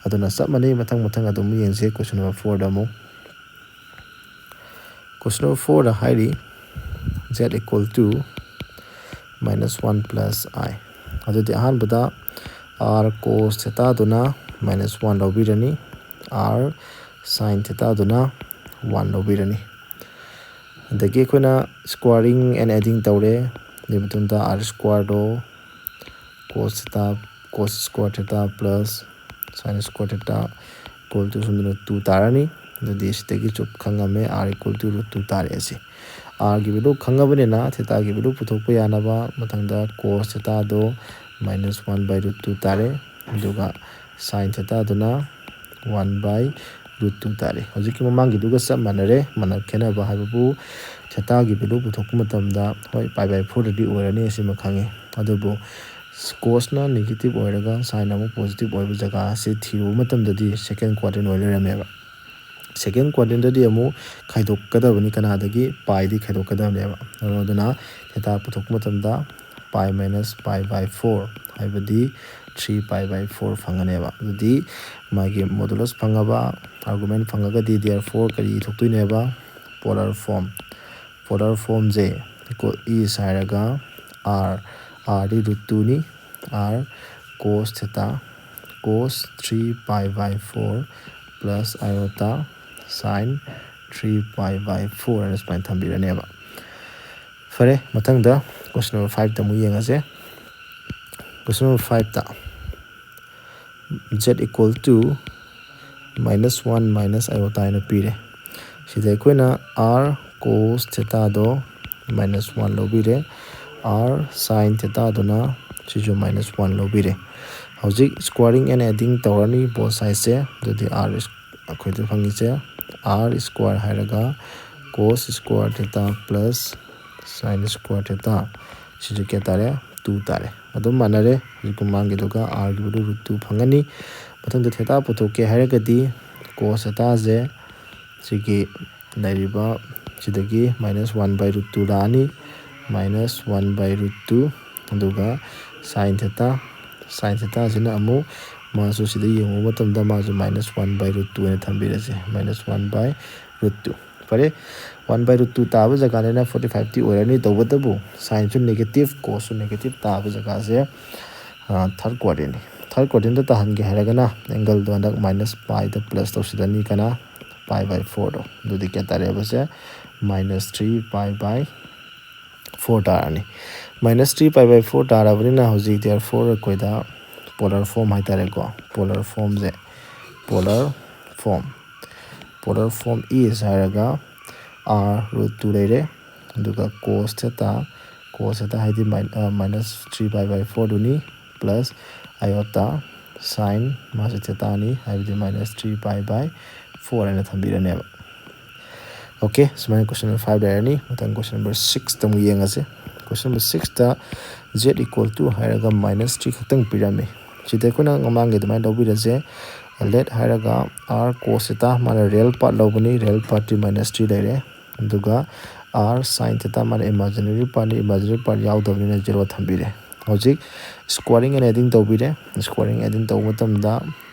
ꯑꯗꯨꯅ ꯆꯞ ꯃꯥꯟꯅꯩ, ꯃꯊꯪ ꯃꯊꯪ ꯑꯗꯨꯝ ꯌꯦꯡꯁꯦ꯫ Question number four ꯗ ꯑꯃꯨꯛ, question number four ꯗ ꯍꯥꯏꯔꯤ z equal to minus one plus i꯫ ꯑꯗꯨꯗꯤ ꯑꯍꯥꯟꯕꯗ R cos theta ꯗꯨꯅ minus one ꯂꯧꯕꯤꯔꯅꯤ, R sine theta ꯗꯨꯅ one ꯂꯧꯕꯤꯔꯅꯤ꯫ ꯑꯗꯒꯤ ꯑꯩꯈꯣꯏꯅ squaring and adding ꯇꯧꯔꯦ꯫ ꯑꯗꯨꯒꯤ ꯃꯇꯨꯡꯗ R square ꯗꯣ cos theta, cos square theta plus sine square theta equal to ꯁꯣꯝꯗꯅ two ꯇꯥꯔꯅꯤ꯫ ꯑꯗꯨꯗꯤ ꯁꯤꯗꯒꯤ ꯆꯨꯞ ꯈꯪꯉꯝꯃꯦ, R equal to root two ꯇꯥꯔꯦ ꯑꯁꯤ꯫ R ꯒꯤ value ꯈꯪꯉꯕꯅꯤꯅ theta ꯒꯤ value ꯄꯨꯊꯣꯛꯄ ꯌꯥꯅꯕ ꯃꯊꯪꯗ cos theta ꯗꯣ minus one by root two ꯇꯥꯔꯦ꯫ ꯑꯗꯨꯒ sine theta ꯗꯨꯅ one by root two ꯇꯥꯔꯦ꯫ ꯍꯧꯖꯤꯛꯀꯤ ꯃꯃꯥꯡꯒꯤꯗꯨꯒ ꯆꯞ ꯃꯥꯟꯅꯔꯦ꯫ ꯃꯅ-, ꯈꯦꯠꯅꯕ ꯍꯥꯏꯕꯕꯨ theta ꯒꯤ value ꯄꯨꯊꯣꯛꯄ ꯃꯇꯝꯗ, ꯍꯣꯏ, pi by four ꯗꯗꯤ ꯑꯣꯏꯔꯅꯤ, ꯑꯁꯤꯃ ꯈꯪꯉꯤ꯫ ꯑꯗꯨꯕꯨ cos ꯅ negative ꯑꯣꯏꯔꯒ sine ꯑꯃꯨꯛ positive ꯑꯣꯏꯕ ꯖꯒꯥ ꯑꯁꯤ ꯊꯤꯔꯨꯕ ꯃꯇꯝꯗꯗꯤ second quadrant ꯑꯣꯏ ꯂꯩꯔꯝꯃꯦꯕ꯫ Second quadrant ꯗꯗꯤ ꯑꯃꯨꯛ ꯈꯥꯏꯗꯣꯛꯀꯗꯕꯅꯤ, ꯀꯅꯥꯗꯒꯤ? Pi ꯗꯤ ꯈꯥꯏꯗꯣꯛꯀꯗꯕꯅꯦꯕ꯫ ꯑꯗꯨꯅ theta ꯄꯨꯊꯣꯛꯄ ꯃꯇꯝꯗ pi minus pi by four, ꯍꯥꯏꯕꯗꯤ three pi by four ꯐꯪꯒꯅꯦꯕ꯫ ꯑꯗꯨꯗꯤ ꯃꯥꯒꯤ modulus ꯐꯪꯉꯕ, argument ꯐꯪꯉꯒꯗꯤ therefore ꯀꯔꯤ ꯊꯣꯛꯇꯣꯏꯅꯦꯕ? Polar form꯫ Polar form say equal is ꯍꯥꯏꯔꯒ R, R ꯗꯤ root two ꯅꯤ, R cos theta, cos three pi by four plus iota sine three pi by four ꯍꯥꯏꯅ ꯁꯨꯃꯥꯏꯅ ꯊꯝꯕꯤꯔꯅꯦꯕ꯫ ꯐꯔꯦ, ꯃꯊꯪꯗ question number five ꯇ ꯑꯃꯨꯛ ꯌꯦꯡꯉꯁꯦ꯫ Question number five ꯇ z equal to minus one minus iota ꯍꯥꯏꯅ ꯄꯤꯔꯦ꯫ ꯁꯤꯗ ꯑꯩꯈꯣꯏꯅ R cos theta ꯗꯣ minus one ꯂꯧꯕꯤꯔꯦ, R sine theta ꯗꯨꯅ ꯁꯤꯁꯨ minus one ꯂꯧꯕꯤꯔꯦ꯫ ꯍꯧꯖꯤꯛ squaring and adding ꯇꯧꯔꯅꯤ both side ꯁꯦ꯫ ꯑꯗꯨꯗꯤ R is-, ꯑꯩꯈꯣꯏꯗ ꯐꯪꯉꯤꯁꯦ R square ꯍꯥꯏꯔꯒ cos square theta plus sine square theta, ꯁꯤꯁꯨ ꯀꯌꯥ ꯇꯥꯔꯦ? Two ꯇꯥꯔꯦ꯫ ꯑꯗꯨꯝ ꯃꯥꯟꯅꯔꯦ ꯍꯧꯖꯤꯛ ꯃꯃꯥꯡꯒꯤꯗꯨꯒ, R ꯒꯤ value root two ꯐꯪꯒꯅꯤ꯫ ꯃꯊꯪꯗ theta ꯄꯨꯊꯣꯛꯀꯦ ꯍꯥꯏꯔꯒꯗꯤ cos theta ꯁꯦ ꯁꯤꯒꯤ ꯂꯩꯔꯤꯕ ꯁꯤꯗꯒꯤ minus one by root two ꯂꯥꯛꯑꯅꯤ, minus one by root two, ꯑꯗꯨꯒ sine theta, sine theta ꯁꯤꯅ ꯑꯃꯨꯛ ꯃꯥꯁꯨ ꯁꯤꯗ ꯌꯦꯡꯉꯨꯕ ꯃꯇꯝꯗ ꯃꯥꯁꯨ minus one by root two ꯍꯥꯏꯅ ꯊꯝꯕꯤꯔꯁꯦ, minus one by root two꯫ ꯐꯔꯦ, one by root two ꯇꯥꯕ ꯖꯒꯥꯅꯤꯅ forty five ꯇꯤ ꯑꯣꯏꯔꯅꯤ꯫ ꯇꯧꯕꯇꯕꯨ sine ꯁꯨ negative, cos ꯁꯨ negative ꯇꯥꯕ ꯖꯒꯥꯁꯦ, ꯑ, third quadrant ꯅꯤ꯫ ꯊꯥꯔꯠ ꯀ꯭ꯋꯥꯗ꯭ꯔꯦꯟꯗ ꯇꯥꯍꯟꯒꯦ ꯍꯥꯏꯔꯒꯅ ꯑꯦꯡꯒꯜꯗꯣ ꯍꯟꯗꯛ ꯃꯥꯏꯅꯁ ꯄꯥꯏꯗ ꯄ꯭ꯂꯁ ꯇꯧꯁꯤꯜꯂꯅꯤ꯫ ꯀꯅꯥ? ꯄꯥꯏ ꯕꯥꯏ ꯐꯣꯔꯗꯣ꯫ ꯑꯗꯨꯗꯤ ꯀꯌꯥ ꯇꯥꯔꯦꯕꯁꯦ? Minus three pi by four ꯇꯥꯔꯅꯤ꯫ Minus three pi by four ꯇꯥꯔꯕꯅꯤꯅ ꯍꯧꯖꯤꯛ therefore ꯑꯩꯈꯣꯏꯗ ꯄꯣꯂꯔ ꯐꯣꯝ ꯍꯥꯏꯇꯥꯔꯦꯀꯣ, ꯄꯣꯂꯔ ꯐꯣꯝꯁꯦ, polar form polar form is ꯍꯥꯏꯔꯒ ꯑꯥꯔ ꯔꯨꯠ ꯇꯨ ꯂꯩꯔꯦ, ꯑꯗꯨꯒ ꯀꯣꯁ ꯊꯦꯇꯥ, ꯀꯣꯁ ꯊꯦꯇꯥ ꯍꯥꯏꯗꯤ ꯃꯥꯏꯅꯁ ꯊ꯭ꯔꯤ ꯄꯥꯏ ꯕꯥꯏ ꯐꯣꯔꯗꯨꯅꯤ, ꯄ꯭ꯂꯁ ꯑꯥꯏꯑꯣꯇꯥ ꯁꯥꯏꯟ ꯃꯥꯁꯦ ꯊꯦꯇꯥꯅꯤ, ꯍꯥꯏꯕꯗꯤ minus three pi by four ꯍꯥꯏꯅ ꯊꯝꯕꯤꯔꯅꯦꯕ꯫ ꯑꯣꯀꯦ, ꯁꯨꯃꯥꯏꯅ ꯀꯣꯏꯁꯟ ꯅꯝꯕꯔ ꯐꯥꯏꯚ ꯂꯩꯔꯅꯤ꯫ ꯃꯊꯪ ꯀꯣꯏꯁꯟ ꯅꯝꯕꯔ ꯁꯤꯛꯁꯇ ꯑꯃꯨꯛ ꯌꯦꯡꯉꯁꯦ꯫ ꯀꯣꯏꯁꯟ ꯅꯝꯕꯔ ꯁꯤꯛꯁꯇ ꯖꯦꯠ ꯏꯀ꯭ꯋꯜ ꯇꯨ ꯍꯥꯏꯔꯒ ꯃꯥꯏꯅꯁ ꯊ꯭ꯔꯤ ꯈꯛꯇꯪ ꯄꯤꯔꯝꯃꯤ꯫ ꯁꯤꯗ ꯑꯩꯈꯣꯏꯅ ꯃꯃꯥꯡꯒꯤ ꯑꯗꯨꯃꯥꯏꯅ ꯂꯧꯕꯤꯔꯁꯦ꯫ ꯂꯦꯠ ꯍꯥꯏꯔꯒ ꯑꯥꯔ ꯀꯣꯁ ꯊꯦꯇꯥ, ꯃꯥꯅ ꯔꯤꯌꯦꯜ ꯄꯥꯔꯠ ꯂꯧꯕꯅꯤ, ꯔꯤꯌꯦꯜ ꯄꯥꯔꯠꯇꯤ ꯃꯥꯏꯅꯁ ꯊ꯭ꯔꯤ ꯂꯩꯔꯦ꯫ ꯑꯗꯨꯒ ꯑꯥꯔ ꯁꯥꯏꯟ ꯊꯦꯇꯥ, ꯃꯥꯅ ꯏꯃꯥꯖꯤꯅꯔꯤ ꯄꯥꯔꯠꯅꯤ, ꯏꯃꯥꯖꯤꯅꯔꯤ ꯄꯥꯔꯠ ꯌꯥꯎꯗꯕꯅꯤꯅ ꯖꯦꯔꯣ ꯊꯝꯕꯤꯔꯦ꯫ ꯍꯧꯖꯤꯛ ꯁ꯭ꯀ꯭ꯋꯥꯔꯤꯡ ꯑꯦꯟ ꯑꯦꯗꯤꯡ ꯇꯧꯕꯤꯔꯦ꯫ ꯁ꯭ꯀ꯭ꯋꯥꯔꯤꯡ ꯑꯦꯗꯤꯡ ꯇꯧꯕ ꯃꯇꯝꯗ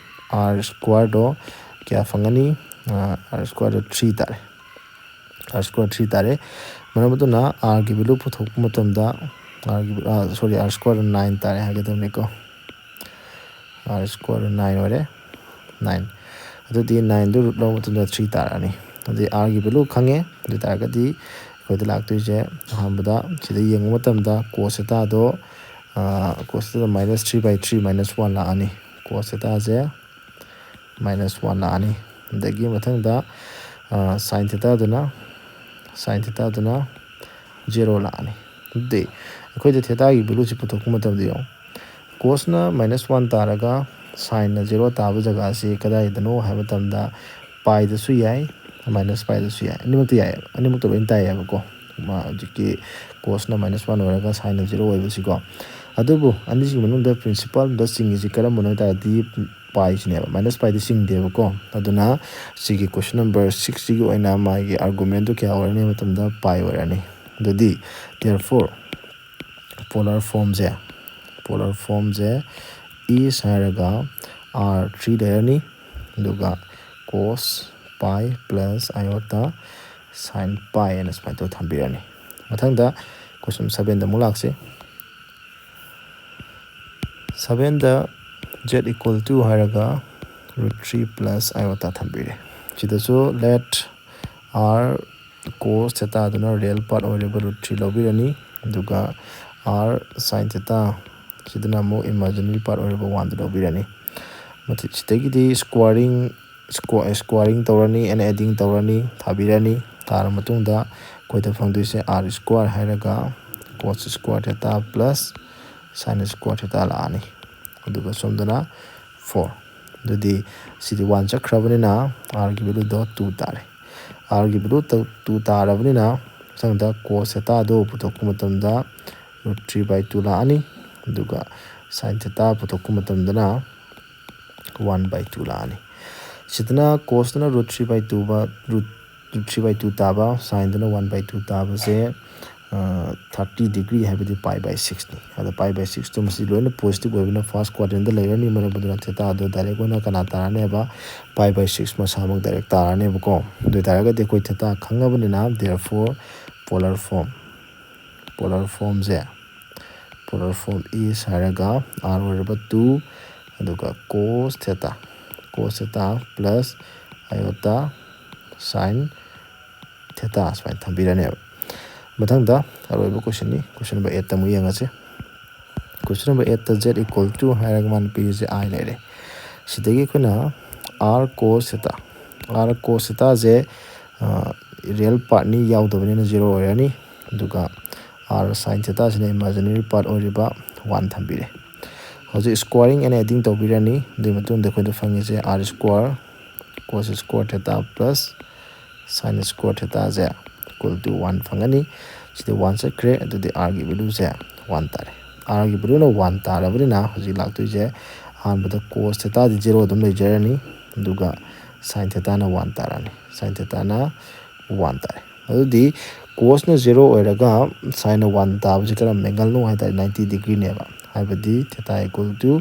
ꯑꯥꯔ ꯁ꯭ꯀ꯭ꯋꯥꯔꯗꯣ ꯀꯌꯥ ꯐꯪꯒꯅꯤ? ꯑꯥꯔ ꯁ꯭ꯀ꯭ꯋꯥꯔꯗꯣ ꯊ꯭ꯔꯤ ꯇꯥꯔꯦ꯫ ꯑꯥꯔ ꯁ꯭ꯀ꯭ꯋꯥꯔ ꯊ꯭ꯔꯤ ꯇꯥꯔꯦ꯫ ꯃꯔꯝ ꯑꯗꯨꯅ ꯑꯥꯔꯒꯤ ꯚꯦꯂꯨ ꯄꯨꯊꯣꯛꯄ ꯃꯇꯝꯗ ꯑꯥꯔꯒꯤ, ꯁꯣꯔꯤ, ꯑꯥꯔ ꯁ꯭ꯀ꯭ꯋꯥꯔ ꯅꯥꯏꯟ ꯇꯥꯔꯦ ꯍꯥꯏꯒꯗꯕꯅꯤꯀꯣ꯫ ꯑꯥꯔ ꯁ꯭ꯀ꯭ꯋꯥꯔ ꯅꯥꯏꯟ ꯑꯣꯏꯔꯦ, ꯅꯥꯏꯟ꯫ ꯑꯗꯨꯗꯤ ꯅꯥꯏꯟꯗꯨ ꯔꯨꯠ ꯂꯧꯕ ꯃꯇꯝꯗ ꯊ꯭ꯔꯤ ꯇꯥꯔꯛꯑꯅꯤ꯫ ꯑꯗꯨꯗꯤ ꯑꯥꯔꯒꯤ ꯚꯦꯂꯨ ꯈꯪꯉꯦ꯫ ꯑꯗꯨ ꯑꯣꯏ ꯇꯥꯔꯒꯗꯤ ꯑꯩꯈꯣꯏꯗ ꯂꯥꯛꯇꯣꯏꯁꯦ, ꯑꯍꯥꯟꯕꯗ ꯁꯤꯗ ꯌꯦꯡꯕ ꯃꯇꯝꯗ ꯀꯣꯁ ꯊꯦꯇꯥꯗꯣ, ꯀꯣꯁ ꯊꯦꯇꯥꯗꯣ minus three by three minus one ꯂꯥꯛꯑꯅꯤ꯫ ꯀꯣꯁ ꯊꯦꯇꯥꯁꯦ ꯃꯥꯏꯅꯁ ꯋꯥꯟ ꯂꯥꯛꯑꯅꯤ꯫ ꯑꯗꯒꯤ ꯃꯊꯪꯗ ꯁꯥꯏꯟ ꯊꯦꯇꯥꯗꯨꯅ, ꯁꯥꯏꯟ ꯊꯦꯇꯥꯗꯨꯅ ꯖꯦꯔꯣ ꯂꯥꯛꯑꯅꯤ꯫ ꯑꯗꯨꯗꯤ ꯑꯩꯈꯣꯏꯗ ꯊꯦꯇꯥꯒꯤ ꯚꯦꯂꯨꯁꯤ ꯄꯨꯊꯣꯛꯄ ꯃꯇꯝꯗ ꯌꯦꯡꯉꯣ, ꯀꯣꯁꯅ ꯃꯥꯏꯅꯁ ꯋꯥꯟ ꯇꯥꯔꯒ ꯁꯥꯏꯟꯅ ꯖꯦꯔꯣ ꯇꯥꯕ ꯖꯒꯥꯁꯤ ꯀꯗꯥꯏꯗꯅꯣ ꯍꯥꯏꯕ ꯃꯇꯝꯗ ꯄꯥꯏꯗꯁꯨ ꯌꯥꯏ, ꯃꯥꯏꯅꯁ ꯄꯥꯏꯗꯁꯨ ꯌꯥꯏ, ꯑꯅꯤꯃꯛꯇ ꯌꯥꯏꯑꯕ, ꯑꯅꯤꯃꯛꯇ ꯂꯣꯏꯅ ꯇꯥꯏꯌꯦꯕꯀꯣ꯫ ꯃꯥ ꯍꯧꯖꯤꯛꯀꯤ ꯀꯣꯁꯅ ꯃꯥꯏꯅꯁ ꯋꯥꯟ ꯑꯣꯏꯔꯒ ꯁꯥꯏꯟꯅ ꯖꯦꯔꯣ ꯑꯣꯏꯕꯁꯤꯀꯣ꯫ ꯑꯗꯨꯕꯨ ꯑꯅꯤꯁꯤꯒꯤ ꯃꯅꯨꯡꯗ ꯄ꯭ꯔꯤꯟꯁꯤꯄꯥꯜꯗ ꯆꯤꯡꯉꯤꯁꯤ ꯀꯔꯝꯕꯅꯣ ꯍꯥꯏ ꯇꯥꯔꯗꯤ ꯄꯥꯏꯁꯤꯅꯦꯕ, ꯃꯥꯏꯅꯁ ꯄꯥꯏꯗꯤ ꯆꯤꯡꯗꯦꯕꯀꯣ꯫ ꯑꯗꯨꯅ ꯁꯤꯒꯤ ꯀꯣꯏꯁꯟ ꯅꯝꯕꯔ ꯁꯤꯛꯁꯁꯤꯒꯤ ꯑꯣꯏꯅ ꯃꯥꯒꯤ ꯑꯥꯔꯒꯨꯃꯦꯟꯗꯨ ꯀꯌꯥ ꯑꯣꯏꯔꯅꯤ ꯍꯥꯏꯕ ꯃꯇꯝꯗ ꯄꯥꯏ ꯑꯣꯏꯔꯅꯤ꯫ ꯑꯗꯨꯗꯤ therefore ꯄꯣꯂꯥꯔ ꯐꯣꯝꯁꯦ, ꯄꯣꯂꯥꯔ ꯐꯣꯝꯁꯦ ꯏꯁ ꯍꯥꯏꯔꯒ ꯑꯥꯔ ꯊ꯭ꯔꯤ ꯂꯩꯔꯅꯤ, ꯑꯗꯨꯒ ꯀꯣꯁ ꯄꯥꯏ ꯄ꯭ꯂꯁ ꯑꯥꯏꯑꯣꯇꯥ ꯁꯥꯏꯟ ꯄꯥꯏ ꯍꯥꯏꯅ ꯁꯨꯃꯥꯏꯅ ꯇꯧꯔ ꯊꯝꯕꯤꯔꯅꯤ꯫ ꯃꯊꯪꯗ ꯀꯣꯏꯁꯟ ꯁꯕꯦꯟꯗ ꯑꯃꯨꯛ ꯂꯥꯛꯁꯤ꯫ ꯁꯕꯦꯟꯗ Z equal to ꯍꯥꯏꯔꯒ root three plus iota ꯊꯝꯕꯤꯔꯦ꯫ ꯁꯤꯗꯁꯨ let R cos theta ꯗꯨꯅ real part ꯑꯣꯏꯔꯤꯕ root three ꯂꯧꯕꯤꯔꯅꯤ, ꯑꯗꯨꯒ R sin theta ꯁꯤꯗꯅ ꯑꯃꯨꯛ imaginary part ꯑꯣꯏꯔꯤꯕ one ꯗꯨ ꯂꯧꯕꯤꯔꯅꯤ꯫ ꯃꯊꯤ-, ꯁꯤꯗꯒꯤꯗꯤ squaring, squa-, squaring ꯇꯧꯔꯅꯤ and adding ꯇꯧꯔꯅꯤ, ꯊꯥꯕꯤꯔꯅꯤ꯫ ꯊꯥꯔ ꯃꯇꯨꯡꯗ ꯑꯩꯈꯣꯏꯗ ꯐꯪꯗꯣꯏꯁꯦ R square ꯍꯥꯏꯔꯒ cos square theta plus sin square theta ꯂꯥꯛꯑꯅꯤ꯫ ꯑꯗꯨꯒ ꯁꯣꯝꯗꯅ four꯫ ꯑꯗꯨꯗꯤ ꯁꯤꯗꯤ one ꯆꯠꯈ꯭ꯔꯕꯅꯤꯅ R ꯒꯤ value ꯗꯣ two ꯇꯥꯔꯦ꯫ R ꯒꯤ value ꯇ-, two ꯇꯥꯔꯕꯅꯤꯅ ꯃꯊꯪꯗ cos theta ꯗꯣ ꯄꯨꯊꯣꯛꯄ ꯃꯇꯝꯗ root three by two ꯂꯥꯛꯑꯅꯤ꯫ ꯑꯗꯨꯒ sin theta ꯄꯨꯊꯣꯛꯄ ꯃꯇꯝꯗꯅ one by two ꯂꯥꯛꯑꯅꯤ꯫ ꯁꯤꯗꯅ cos ꯇꯨꯅ root three by two ꯕ-, root, root three by two ꯇꯥꯕ, sin ꯗꯨꯅ one by two ꯇꯥꯕꯁꯦ, ꯑ, thirty degree ꯍꯥꯏꯕꯗꯤ pi by six ꯅꯤ꯫ ꯑꯗꯣ pi by six ꯇꯨ ꯃꯁꯤ ꯂꯣꯏꯅ positive ꯑꯣꯏꯕꯅ first quadrant ꯗ ꯂꯩꯔꯅꯤ, ꯃꯔꯝ ꯑꯗꯨꯅ theta ꯗꯣ direct ꯑꯣꯏꯅ ꯀꯅꯥ ꯇꯥꯔꯅꯦꯕ? Pi by six ꯃꯁꯥꯃꯛ direct ꯇꯥꯔꯅꯦꯕꯀꯣ꯫ ꯑꯗꯨ ꯑꯣꯏꯇꯥꯔꯒꯗꯤ ꯑꯩꯈꯣꯏ theta ꯈꯪꯉꯕꯅꯤꯅ, therefore polar form, polar form say, polar form is ꯍꯥꯏꯔꯒ R ꯑꯣꯏꯔꯕ two, ꯑꯗꯨꯒ cos theta, cos theta plus iota sin theta ꯁꯨꯃꯥꯏꯅ ꯊꯝꯕꯤꯔꯅꯦꯕ꯫ ꯃꯊꯪꯗ ꯑꯔꯣꯏꯕ question ꯅꯤ, question number eight ꯇ ꯑꯃꯨꯛ ꯌꯦꯡꯉꯁꯤ꯫ Question number eight ꯇ Z equal to ꯍꯥꯏꯔꯒ ꯃꯥꯅ ꯄꯤꯔꯤꯁꯦ I ꯂꯩꯔꯦ꯫ ꯁꯤꯗꯒꯤ ꯑꯩꯈꯣꯏꯅ R cos theta, R cos theta ꯁꯦ, ꯑ, real part ꯅꯤ, ꯌꯥꯎꯗꯕꯅꯤꯅ zero ꯑꯣꯏꯔꯅꯤ꯫ ꯑꯗꯨꯒ R sin theta ꯁꯤꯅ imaginary part ꯑꯣꯏꯔꯤꯕ one ꯊꯝꯕꯤꯔꯦ꯫ ꯍꯧꯖꯤꯛ squaring and adding ꯇꯧꯕꯤꯔꯅꯤ꯫ ꯑꯗꯨꯒꯤ ꯃꯇꯨꯡꯗ ꯑꯩꯈꯣꯏꯗ ꯐꯪꯉꯤꯁꯦ R square cos square theta plus sin square theta say equal to one ꯐꯪꯒꯅꯤ꯫ ꯁꯤꯗ one ꯆꯠꯈ꯭ꯔꯦ, ꯑꯗꯨꯗꯤ R ꯒꯤ value ꯁꯦ one ꯇꯥꯔꯦ꯫ R ꯒꯤ value ꯅ one ꯇꯥꯔꯕꯅꯤꯅ ꯍꯧꯖꯤꯛ ꯂꯥꯛꯇꯣꯏꯁꯦ ꯑꯍꯥꯟꯕꯗ cos theta ꯗꯤ zero ꯑꯗꯨꯝ ꯂꯩꯖꯔꯅꯤ, ꯑꯗꯨꯒ sin theta ꯅ one ꯇꯥꯔꯅꯤ꯫ Sin theta ꯅ one ꯇꯥꯔꯦ꯫ ꯑꯗꯨꯗꯤ cos ꯅ zero ꯑꯣꯏꯔꯒ sin ꯅ one ꯇꯥꯕꯁꯤ ꯀꯔꯝꯕ angle ꯅꯣ ꯍꯥꯏ ꯇꯥꯔꯗꯤ ninety degree ꯅꯦꯕ, ꯍꯥꯏꯕꯗꯤ theta equal to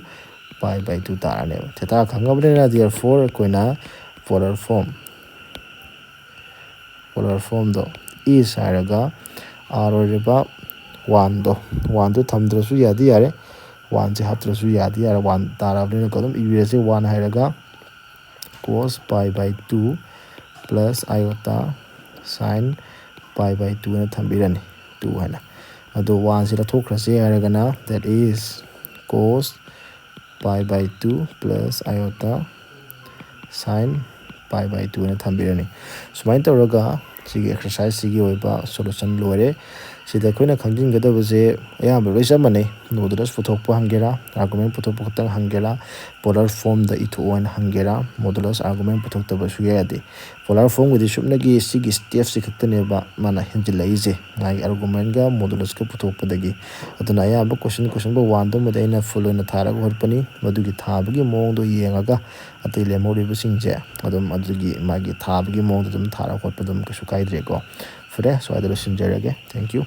pi by two ꯇꯥꯔꯅꯦꯕ꯫ Theta ꯈꯪꯉꯕꯅꯤꯅ therefore ꯑꯩꯈꯣꯏꯅ polar form, polar form ꯗꯣ is ꯍꯥꯏꯔꯒ R ꯑꯣꯏꯔꯤꯕ one ꯗꯣ, one ꯗꯣ ꯊꯝꯗ꯭ꯔꯁꯨ ꯌꯥꯗꯤ ꯌꯥꯔꯦ, ꯋꯥꯟꯁꯦ ꯍꯥꯞꯇ꯭ꯔꯁꯨ ꯌꯥꯗꯤ ꯌꯥꯔꯦ, ꯋꯥꯟ ꯇꯥꯔꯕꯅꯤꯅꯀꯣ꯫ ꯑꯗꯨꯝ ꯏꯕꯤꯔꯁꯦ, ꯋꯥꯟ ꯍꯥꯏꯔꯒ cos pi by two plus iota sin pi by two ꯍꯥꯏꯅ ꯊꯝꯕꯤꯔꯅꯤ, ꯇꯨ ꯍꯥꯏꯅ꯫ ꯑꯗꯣ ꯋꯥꯟꯁꯦ ꯂꯧꯊꯣꯛꯈ꯭ꯔꯁꯦ ꯍꯥꯏꯔꯒꯅ, that is cos pi by two plus iota sin pi by two ꯍꯥꯏꯅ ꯊꯝꯕꯤꯔꯅꯤ꯫ ꯁꯨꯃꯥꯏꯅ ꯇꯧꯔꯒ ꯁꯤꯒꯤ exercise ꯁꯤꯒꯤ ꯑꯣꯏꯕ solution ꯂꯣꯏꯔꯦ꯫ ꯁꯤꯗ ꯑꯩꯈꯣꯏꯅ ꯈꯪꯖꯤꯟꯒꯗꯕꯁꯦ ꯑꯌꯥꯝꯕ ꯂꯣꯏ ꯆꯞ ꯃꯥꯟꯅꯩ꯫ Modulus ꯄꯨꯊꯣꯛꯄ ꯍꯪꯒꯦꯔꯥ, argument ꯄꯨꯊꯣꯛꯄ ꯈꯛꯇꯪ ꯍꯪꯒꯦꯔꯥ, polar formꯗ ꯏꯊꯣꯛꯑꯣ ꯍꯥꯏꯅ ꯍꯪꯒꯦꯔꯥ, modulus argument ꯄꯨꯊꯣꯛꯇꯕ ꯁꯨꯡꯌꯥ ꯌꯥꯗꯦ꯫ Polar formꯒꯤꯗꯤ ꯁꯨꯞꯅꯒꯤ ꯁꯤꯒꯤ stepꯁꯤ ꯈꯛꯇꯅꯦꯕ ꯃꯥꯅ ꯍꯦꯟꯖꯤꯜꯂꯛꯏꯁꯦ, ꯃꯥꯒꯤ argumentꯒ modulusꯀ ꯄꯨꯊꯣꯛꯄꯗꯒꯤ꯫ ꯑꯗꯨꯅ ꯑꯌꯥꯝꯕ question, question paper oneꯗꯨꯃꯗꯤ ꯑꯩꯅ full ꯑꯣꯏꯅ ꯊꯥꯔꯒ ꯍꯣꯠꯄꯅꯤ꯫ ꯃꯗꯨꯒꯤ ꯊꯥꯕꯒꯤ ꯃꯑꯣꯡꯗꯣ ꯌꯦꯡꯉꯒ ꯑꯇꯩ ꯂꯦꯝꯍꯧꯔꯤꯕꯁꯤꯡꯁꯦ ꯑꯗꯨꯝ ꯑꯗꯨꯒꯤ ꯃꯥꯒꯤ ꯊꯥꯕꯒꯤ ꯃꯑꯣꯡꯗ ꯑꯗꯨꯝ ꯊꯥꯔꯒ ꯍꯣꯠꯄ ꯑꯗꯨꯝ ꯀꯩꯁꯨ ꯀꯥꯏꯗ꯭ꯔꯦꯀꯣ꯫ ꯐꯔꯦ, ꯁ꯭ꯋꯥꯏꯗ ꯂꯣꯏꯁꯤꯟꯖꯔꯒꯦ꯫ Thank you꯫